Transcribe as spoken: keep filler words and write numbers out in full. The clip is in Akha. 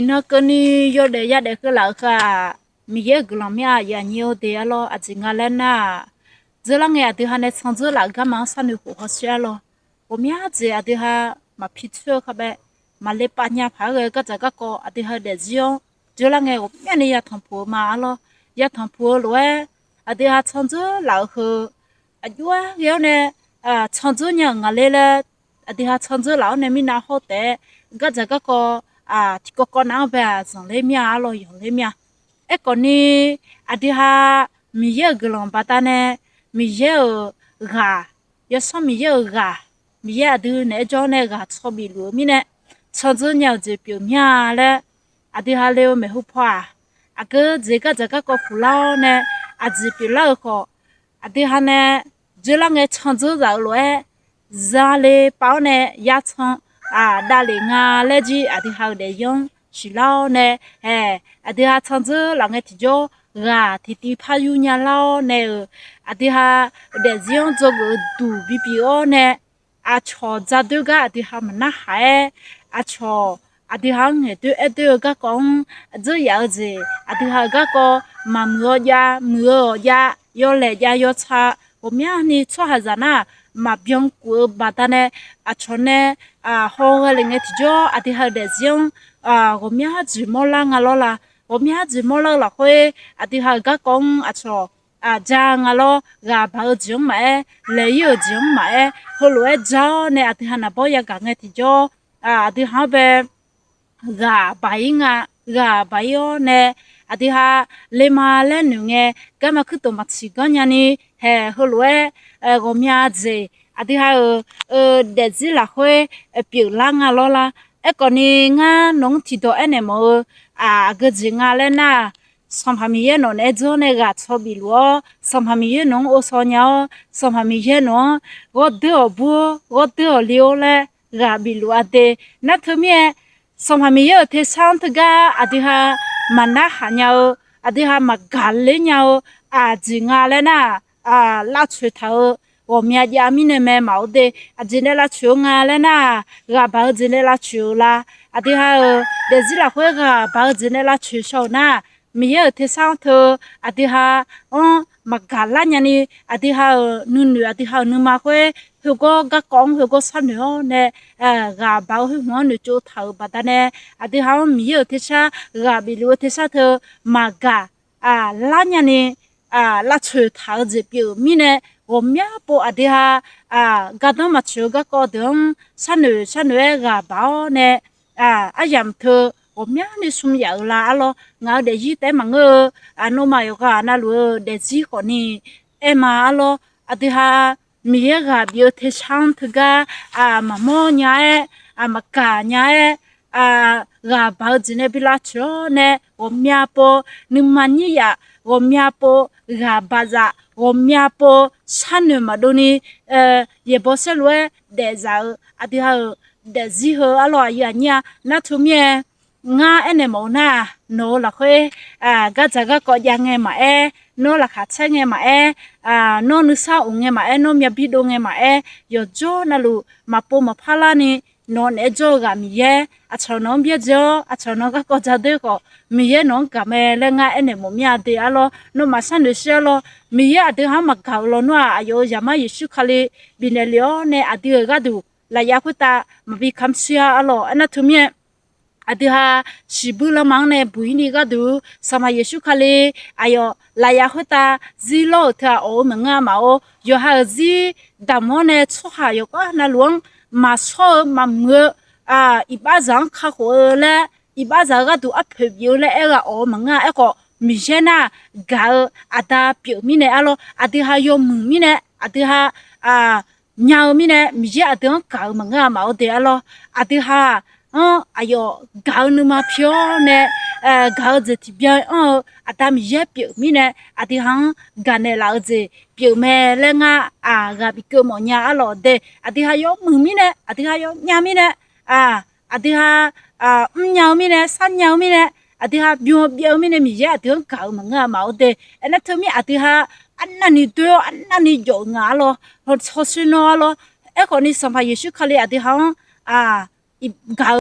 Iqnan keuvni yawdaef yadaef keuvlaf-euq heu-aq, Miqyaer-euq guiqlanq mir-a, aqyuif aqnyir-or de arlawr. Aqjeq nga laer nar-aq, dzeurlar ngae aqdui ha nae tsanr dzeur laf-euq garma-anr sharnoeq khof hawsher arlawr. Ghawqmya jeq aqdui ha maqpi tsoer-eu khavbae, maqle pav nya paq-aer ghae-eu gardzaq garkawv aqdui ha-eu daefzir-anr dzeurlar ngae ghawqmyani yatanq puq-eu ma arlawr. Yatanq puq-eu lof-aer, aqdui ha tsanr dzeur laf-euq heu aqjox-aer ghae-awr nae tsanr dzeur nya-euq ngaq ler laer, aqdui ha tsanr dzeur laf-awr nae mirnav hawr taef-aer gardzaq garkawv tiqkawv kawv nav-anr bae-aq zanqler mir-a arlawr, yanqler mir-a. Aerkhawfni, aqdui ha Miqyaer-euq guiqlanq baqdanae Miqyaer-euq ghaq, Yawsanr Miqyaer-euq ghaq, Miqyaer aqdui naeq-aer jawr-awr nae ghaq tsawq bif luf-eu mirnae, tsanr dzeur nya-euq jeq pyeuf mir-a laer aqdui ha le-eu maeqhu paw-aq, aqgeu jeq gardzaq garkawv puq lar-awr nae aqjeq pyeuflar-euq khawf, aqdui ha nae dzeurlar ngae tsanr dzeur zaf-eu lof-aer zale pav-awr nae yar tsanr davlef nga laer jir aqdui ha-euq daefzir-anr siqlar-awr nae, aqdui ha tsanr dzeur laf ngae tiqjawr ghaq tiqtiv par yur nya lar-awr nae-euq, aqdui ha daefzir-anr dzawgeuf-eu duq bibif-awr nae, aqcawq dzadoer gar aqdui ha maqnar haq-aer, aqcawq aqdui ha-anr ngaeqdoer aerdoer-eu garkawv-anr dzeur yaf-eu jeq, aqdui ha-euq garkawv maqmuiq-awr jav, muiq-eu awq jav, yawlaeq jav yawtsaq, ghawqmyani tsawrhaqzaq nar maqbyankuf-eu baqdanae, aqcawq nae haw ghae le ngae tiqjawr aqdui ha-euq daefzir-anr ghawqmya jeq mawrlar nga lawr la. Ghawqmya jeq mawrlar-eu lafkhoer aqdui ha-euq garkawv-anr aqcawq ja nga lawr. Ghaq baq-eu jeq-anr maqaer, laeq-ir-euq jeq-anr maqaer, heulof-aer ja-awr nae aqdui ha naqbawr yagaq ngae tiqjawr, aqdui ha-anr bae ghaq baq-ir nga. Ghaq baq-ir-awr nae aqdui ha le ma laer noeq ngae, garma kuirtof maqtsiq ganr nyani haeq heulof-aer ghawqmya jeq aqdui ha-euq daefzir lafkhoer pyeuflar nga lawr la. Aerkhawfni, ngar nawq-anr tiqdawq aernaeq mawf-eu aqgeu jeq nga laer nar-aq, Sanqpaq Miqyaer nawq naeq-aer dzeur-awr nae ghaq tsawq bif luf-awr, Sanqpaq Miqyaer nawq-anr ghovshaw nya-awr, Sanqpaq Miqyaer nawq-anr ghawrdeur-awq bur-awr, ghawrdeur-awq le-awr laer ghaq bif luf-a de. Nar teumirnae, Sanqpaq Miqyaer-euq tersar-anr teugar aqdui ha maqnar haq nya-eu, aqdui ha maqgaq ler nya-eu aqjeq nga laer nar-aq, lavtsoeq taq-eu ghawqmya jav mirnae mae maqor de. Aqjeq nae lavtsoeq-eu nga laer nar-aq, ghaq baq-eu jeq nae lavtsoeq-eu la. Aqdui ha-euq daefzir lafkhoer ghaq baq-eu jeq nae lavtsoeq shaw-euq nar, Miqyaer-euq tersar-anr teu aqdui ha-anr maqgaq lar nyani, aqdui ha-euq nuinoeq aqdui ha-euq nuima khoer heugawr garkawv-anr heugawr sharnoeq-awr nae ghaq baq-eu khoer hmq-anr noeqtsov taq-euq baqdanae, aqdui ha-anr Miqyaer-euq tersar ghaq bif luf-eu tersar teu maqgaq lar nyani lavtsoeq taq-eu jeq pyeuf-euq mirnae, ghawqmya pov aqdui ha gardanr maqtsoeq-eu garkawv deuq-anr sharnoeq sharnoeq-aer ghaq baq-awr nae, aryamq teu ghawqmyani smr yaf-euq la arlawr. Ngaq-euq daefzir taef-aer maqngeur-eu, nawmaf yawqghaq navluf-eu daefzir khawfni aer ma arlawr. Aqdui ha Miqyaer ghaq bif-eu tersar-anr teugar maqmawr nya-aer, maqgaq nya-aer, ghaq baq-eu jeq nae bi lavtsoeq-awr nae ghawqmya pov nuima nyir yaf, ghawqmya pov ghaq baq zaf, ghawqmya pov sharnoeq maqdov ni yaeqbawq saerlu-aer daefzaf-euq aqdui ha-euq daefzir heu arlawr aqyuif aqnyir-a. Nar teumirnae ngar aernaeq mawf-eu nar-aq, nawq-eu lafkhoer gardzaq garkawv jav ngae maqaer, nawr laqkhaq caer ngae maqaer, nawr nuisar of ngae maqaer, nawr myav bir dov ngae maqaer, yawqjawr navluf maqpov maqpar larni nawq naeq-aer jawr-eu ghaq Miqyaer aqcawq nawq-anr byaerdzae-awr, aqcawq nawq-anr garkawv dzadoer khawf, Miqyaer nawq-anr gaq mae laer ngar aernaeq mawf mir-a de arlawr. Nawmaf sharnoeq shir arlawr. Miqyaer aqdui ha-anr maqgaq-euq lawnmr-aq, aqyawf-euq Zaqmar Yeqsur Kali bifnaeq lef-awr nae aqdui-euq gharduq lafyaq khoertav maqbi kamq shir-a arlawr. Aernar teumirnae, aqdui ha shiqbuir lanma-anr nae buq-ir ni gharduq, Sanqpaq Yeqsur Kali aqyawf lafyaq khoertav zirlawr-euq teu-aq, awq-eu maqngeur-a maqor. Yawqha-euq zir damq-awr nae tsawrhaq yawqghaq navluf-anr maqshawr-eu maqmuiq-eu, iqbaxzaq-anr kakhof-eu laer, iqbaxzaq-eu gharduq arpoeq bif-eu laer aer-eu-aq, awq-eu maqngeur-a. Aerkhawf, Miqyaer nar-aq, gaq-eu aqda pyeuf mirnae arlawr. Aqdui ha yawmuiq mirnae, aqdui ha nya-eu mirnae, Miqyaer aqdui-anr gaq-eu maqngeur-a maqor de arlawr. Aqdui ha-anr aqyawf gaq-eu nuima pi-awr nae, gaq-eu jeq tiqbyan anr-eu aqda Miqyaer pyeuf mirnae, aqdui ha-anr gaqnaeq laf-eu jeq pyeuf mae laer ngar ghaq bikeuv mawfnya arlawr de. Aqdui ha yawmuiq mirnae, aqdui ha yawnya mirnae, aqdui ha mrnya-eu mirnae, sarnya-eu mirnae, aqdui ha bym-eu byav-eu mirnae, Miqyaer aqdui-anr gaq-eu maqngeur-a maqor de. Aernar teumir aqdui ha arnavni doer-awr arnavni jawf-eu nga arlawr, hawsher nawr arlawr. Aerkhawfni Sanqpaq Yeqsur Kali aqdui ha-anr gaq-eu